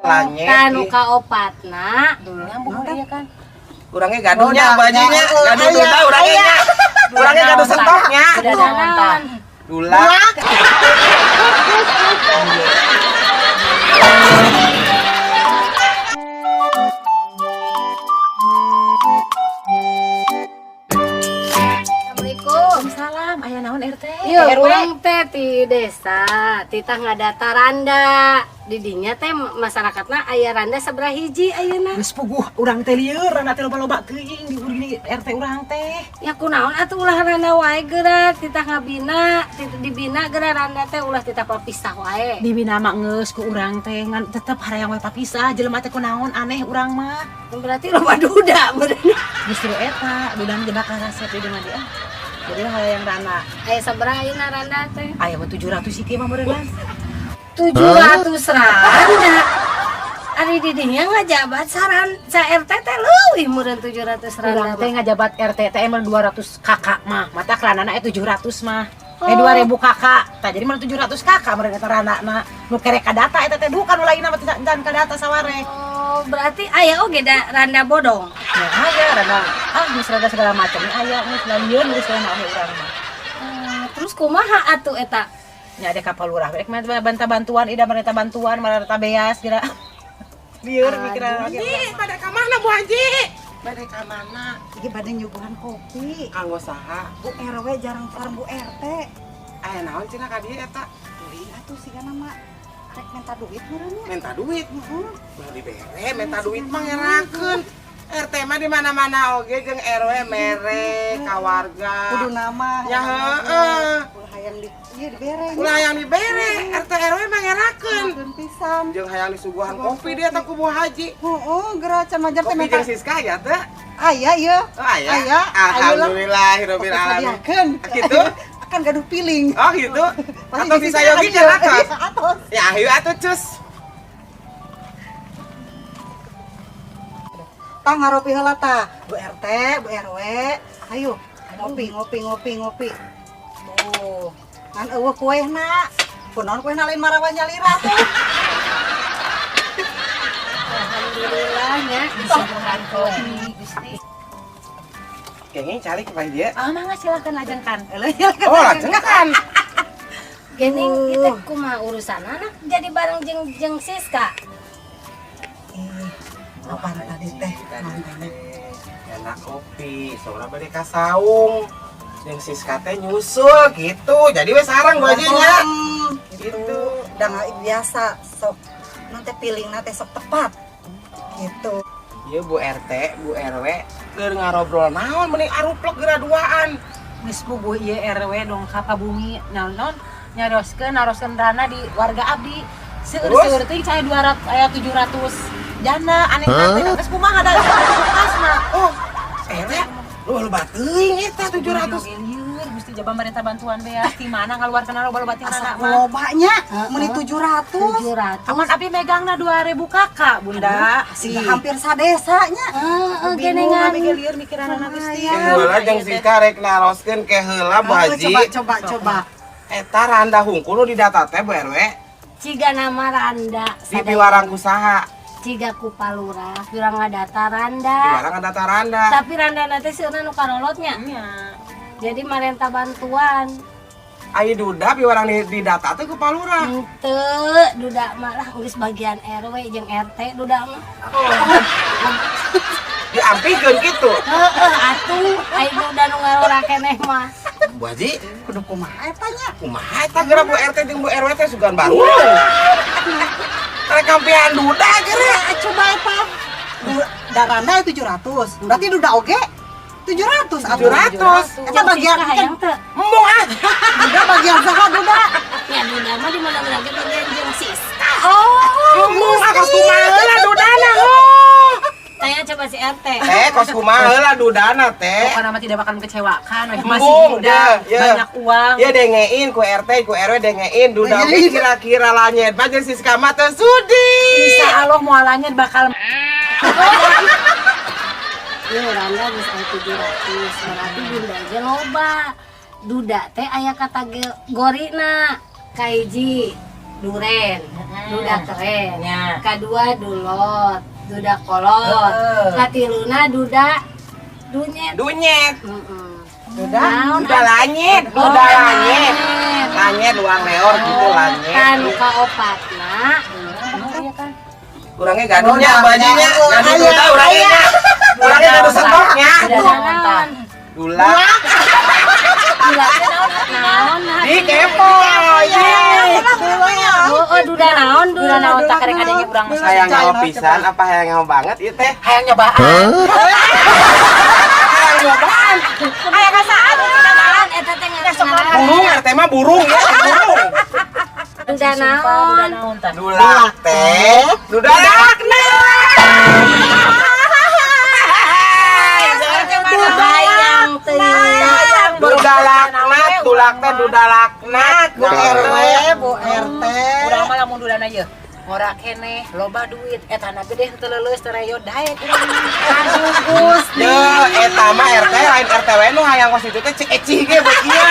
Lanyet. Tah nu kaopatna. Nyambung iya kan. Urangnya gaduhnya bajunya, gaduh Aya, duda urangnya nya. Urangnya gaduh sentoknya. Udah naon? Dula. Assalamualaikum. Salam, aya naon RT? Iya, RW. urang teh ti desa, titah ngadata randa. Didinya teh masyarakatna aya randa sabaraha hiji ayeuna? Geus puguh urang teh lieur, randa teh loba-loba teuing di di RT urang teh. Ya kunaon atuh ulah randa wae geura titah ngabina, titah dibina geura randa teh ulah titah papisah wae. Dibina mah geus ku urang teh ngan tetep harayang we papisah, jelema teh kunaon aneh urang mah. Berarti loba duda bener. Justru eta, duda mah bakal resep di mah dia. Jadi hayang randa. Aya sabaraha ayeuna randa teh? Aya mah 700 siki mah meureunnan. 700 randa. Ari didinya ngajabat saran sa RT teh leuwih meureun 700 randa. Urang teh mah. Ngajabat RT teh emang 200 KK mah. Mata keranana 700 mah. Oh. 2000 KK. Tah jadi mah 700 KK meureun eta randana. Nu kerek ka data eta teh duka nu lainna mah can ka data saware. Oh, berarti aya oge da randa bodong. Ya aya randa. Ah, geus randa segala macam aya geus lalieun geus randa oge urang mah. Terus kumaha atuh eta? Nya ada kapal lurah rek mah banta bantuan ida mereka bantuan mereka beas kira. Lieur mikiran oge. Haji, pada ka mana Bu Haji? Pada ka mana? Iki bade nyuguhan kopi. Kanggo saha? Bu RW jarang sareng Bu RT. Aya naon cenah ka dieu eta? Teuing atuh sigana mah rek minta duit meureun nya. Minta duit. Heeh. Ulah dibere, minta duit mah ngerakeun. RT mah di mana-mana oge jeung RW mere ka warga. Kudu nama. Ya heeh. Ulah hayang di ieu dibere. Ulah hayang dibere, RT RW mah ngerakeun. Ngerakeun pisan. Jeung hayang disuguhan kopi dia teh ku Bu Haji. Heeh, geura can majar teh Kopi minta. jeung Siska ya teh? Aya ieu. Oh, aya. Aya. Alhamdulillah rabbil alamin. Sadiakeun. Gitu? Kan gaduh piling. Oh gitu. Pasti Atau di bisa Siska yogi kan kan ieu. atos. Iya, atos. Ya ayo atuh cus. Tah ngaropi heula tah. Bu RT, Bu RW. Ayo ngopi ngopi ngopi ngopi. Tuh. Ngan eueuh kuehna. Kunaon kuehna lain marawa nyalira tuh. Alhamdulillah nya disuguhan kopi. Gusti. Kayaknya cari ke dia. Ah, mangga silakan lajengkan. Oh, lajeng kan. Gening kita kumaha urusan anak jadi bareng jeung jeung Siska. Ih, apaan tadi teh? Tadi teh enak kopi, soalnya bade ka saung. Jeung Siska teh nyusul gitu. Jadi we sarang Bu Haji nya. Gitu. Gitu. Udah nggak biasa sok nanti piling nanti sok tepat. Gitu. Iya Bu RT, Bu RW, keur ngarobrol naon mending aruplek geura duaan. Geus puguh ieu RW dong ka bumi naon naon nyaroskeun naroskeun rana di warga abdi. Seueur-seueur teuing cai 200 aya 700 janda aneh teh geus kumaha da kulkasna. Oh, RW lu loba teuing eta 700. Lieur Gusti jaba mereka bantuan beas di mana ngaluarkeun loba-loba ti Asa rana mah. lobanya meuni 700. 700. Aman abdi megangna 2000 kakak Bunda. Sehingga hampir sadesanya. Heeh, Bingung genengan. abdi ge lieur mikiranana Gusti. Heula jeung Siska rek naroskeun ke heula Bu Haji. Coba coba coba. Eta randa hungkul nu didata teh Bu RW. Ciga nama randa. Di piwarang ku saha? Ciga ku palurah, pirang ngadata randa. Piwarang ngadata randa. Tapi randa nanti seueurna nu karolotnya. Nya. Jadi marenta bantuan. Ai duda piwarang di data teh ku palurah. Henteu, duda mah lah geus bagian RW jeung RT duda mah. Diampikeun kitu. Heeh atuh, ai duda nu ngarora keneh mah. Bu Haji, Kudu kumaha eta nya? Kumaha eta geura Bu RT jeung Bu RW teh sugan baru. Rek kampihan duda geura. Eh, coba eta. Daranda 700. Berarti duda oge 700 atuh. 700. Eta bagian Siska hayang teu. Embung ah. Duda bagian saha duda? Ya duda mah di mana-mana ge bagian jeung Siska. Oh, Embung ah kos kumaha heula dudana. Oh. Tanya coba si RT. Teh kos kumaha heula dudana teh. Pokoknya mah tidak bakal mengecewakan, weh. Masih Embung, muda, ya, ya. banyak uang. Ya dengein ku RT ku RW dengein duda oge Dengein. Kira-kira lanyet mah jeung Siska mah teu sudi. Insya Allah mualanya bakal Ieu randa geus aya 700, berarti bunda ge loba. Duda teh aya kategorina. Kahiji Duren, duda keren. Nya. Kadua dulot, duda kolot. Heeh. Katiluna duda dunyet. Dunyet. Heeh. Duda? Naon Duda lanyet, Oh, duda lanyet. Lanyet luang leor gitu lanyet. Kan kaopatna Oh, iya kan. Urangnya gaduhnya bajunya, gaduh duda urangnya. Urangnya gaduh stoknya. Duda naon tah? Dula. Dula naon? Di kepo. Oh, oh, duda naon? Duda naon tah karek adanya urang mah. Hayang nyaho pisan apa hayang nyaho banget ieu teh? Hayang nyobaan. Hayang nyobaan. Hayang ngasaan. Naon eta teh ngaran? Burung RT mah burung ya, burung. Duda Sumpah, duda naon? naon tah? Dulak teh, duda lakna. Hayang teuing. Duda laknat, dulak teh duda laknat. Bu RW, Bu RT. Urang mah lamun dudana ye. Ngora keneh, loba duit, eta na gede henteu leuleus teu reyo daek urang mah. Aduh Gusti. Ye, eta mah RT lain RTW nu hayang kos itu teh cek ecih ge buat ieu.